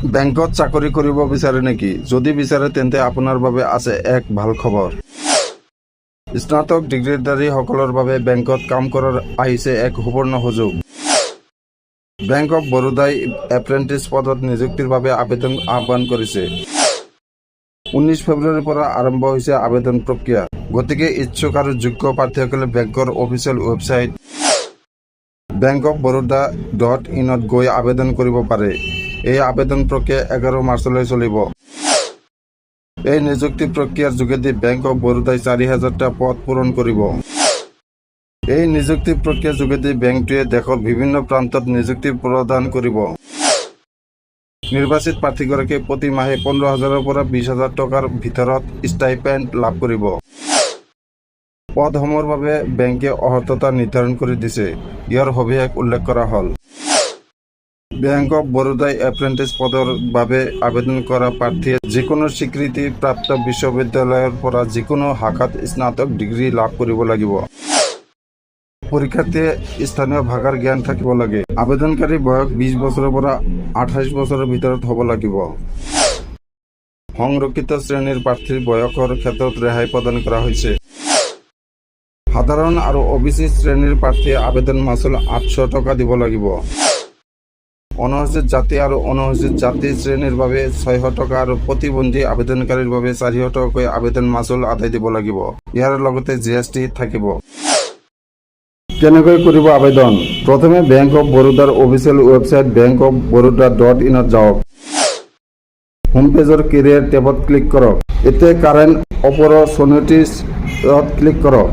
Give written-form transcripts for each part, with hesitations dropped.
বেংকত চাকৰি কৰিব বিচাৰে নেকি? যদি বিচাৰে, তেন্তে আপোনাৰ বাবে আছে এক ভাল খবৰ। স্নাতক ডিগ্ৰীধাৰীসকলৰ বাবে বেংকত কাম কৰাৰ আহিছে এক সুবৰ্ণ সুযোগ। বেংক অৱ বৰোদাই এপ্ৰেণ্টিছ পদত নিযুক্তিৰ বাবে আবেদন আহ্বান কৰিছে। 19 ফেব্ৰুৱাৰীৰ পৰা আৰম্ভ হৈছে আবেদন প্ৰক্ৰিয়া। গতিকে ইচ্ছুক আৰু যোগ্য প্ৰাৰ্থীসকলে বেংকৰ অফিচিয়েল ৱেবছাইট bankofbaroda.inত গৈ আবেদন কৰিব পাৰে। এই আবেদন প্ৰক্ৰিয়া 11 মাৰ্চলৈ চলিব। এই নিযুক্তি প্ৰক্ৰিয়াৰ যোগেদি বেংক অৱ বৰোদাই 4000টা পদ পূৰণ কৰিব। এই নিযুক্তি প্ৰক্ৰিয়াৰ যোগেদি বেংকটোৱে দেশৰ বিভিন্ন প্ৰান্তত নিযুক্তি প্ৰদান কৰিব। নিৰ্বাচিত প্ৰাৰ্থীগৰাকীয়ে প্ৰতি মাহে 15 হাজাৰৰ পৰা 20 হাজাৰ টকাৰ ভিতৰত ষ্টাইপেণ্ড লাভ কৰিব। পদসমূহৰ বাবে বেংকে অৰ্হতা নিৰ্ধাৰণ কৰি দিছে। ইয়াৰ সবিশেষ উল্লেখ কৰা হ'ল। বেংক অৱ বৰোদাই এপ্ৰেণ্টিছ পদৰ বাবে আবেদন কৰা প্ৰাৰ্থীয়ে যিকোনো স্বীকৃতিপ্ৰাপ্ত বিশ্ববিদ্যালয়ৰ পৰা যিকোনো শাখাত স্নাতক ডিগ্ৰী লাভ কৰিব লাগিব। পৰীক্ষাৰ্থীয়ে স্থানীয় ভাষাৰ জ্ঞান থাকিব লাগে। আবেদনকাৰীৰ বয়স 20 বছৰৰ পৰা 28 বছৰৰ ভিতৰত হ'ব লাগিব। সংৰক্ষিত শ্ৰেণীৰ প্ৰাৰ্থীৰ বয়সৰ ক্ষেত্ৰত ৰেহাই প্ৰদান কৰা হৈছে। সাধাৰণ আৰু অ' বি চি শ্ৰেণীৰ প্ৰাৰ্থীয়ে আবেদন মাচুল 800 টকা দিব লাগিব। অনুসূচীত জাতি আৰু অনুসূচীত জাতি শ্ৰেণীৰ বাবে 600 টকা আৰু প্ৰতিবন্ধী আবেদনকাৰীৰ বাবে 400 টকাকৈ আবেদন মাচুল আদায় দিব লাগিব। ইয়াৰ লগতে জি এছ টি থাকিব। কেনেকৈ কৰিব আবেদন? প্ৰথমে বেংক অৱ বৰোদাৰ অফিচিয়েল ৱেবছাইট bankofbaroda.inত যাওক। হোম পেজৰ কেৰিয়াৰ টেবত ক্লিক কৰক। এতিয়া কাৰেণ্ট অপৰচুনিটিছত ক্লিক কৰক।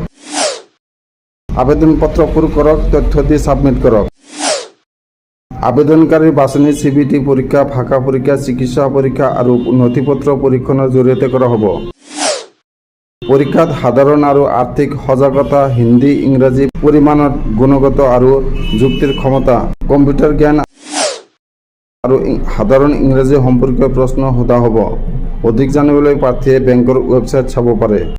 আবেদন পত্ৰ পূৰ কৰক, তথ্য দি ছাবমিট কৰক। আবেদনকাৰীৰ বাছনি চিবিটি পৰীক্ষা, ভাষা পৰীক্ষা, চিকিৎসা পৰীক্ষা আৰু নথিপত্ৰ পৰীক্ষণৰ জৰিয়তে কৰা হ'ব। পৰীক্ষাত সাধাৰণ আৰু আৰ্থিক সজাগতা, হিন্দী, ইংৰাজী পৰিমাণত গুণগত আৰু যুক্তিৰ ক্ষমতা, কম্পিউটাৰ জ্ঞান আৰু সাধাৰণ ইংৰাজী সম্পৰ্কীয় প্ৰশ্ন সোধা হ'ব। অধিক জানিবলৈ প্ৰাৰ্থীয়ে বেংকৰ ৱেবছাইট চাব পাৰে।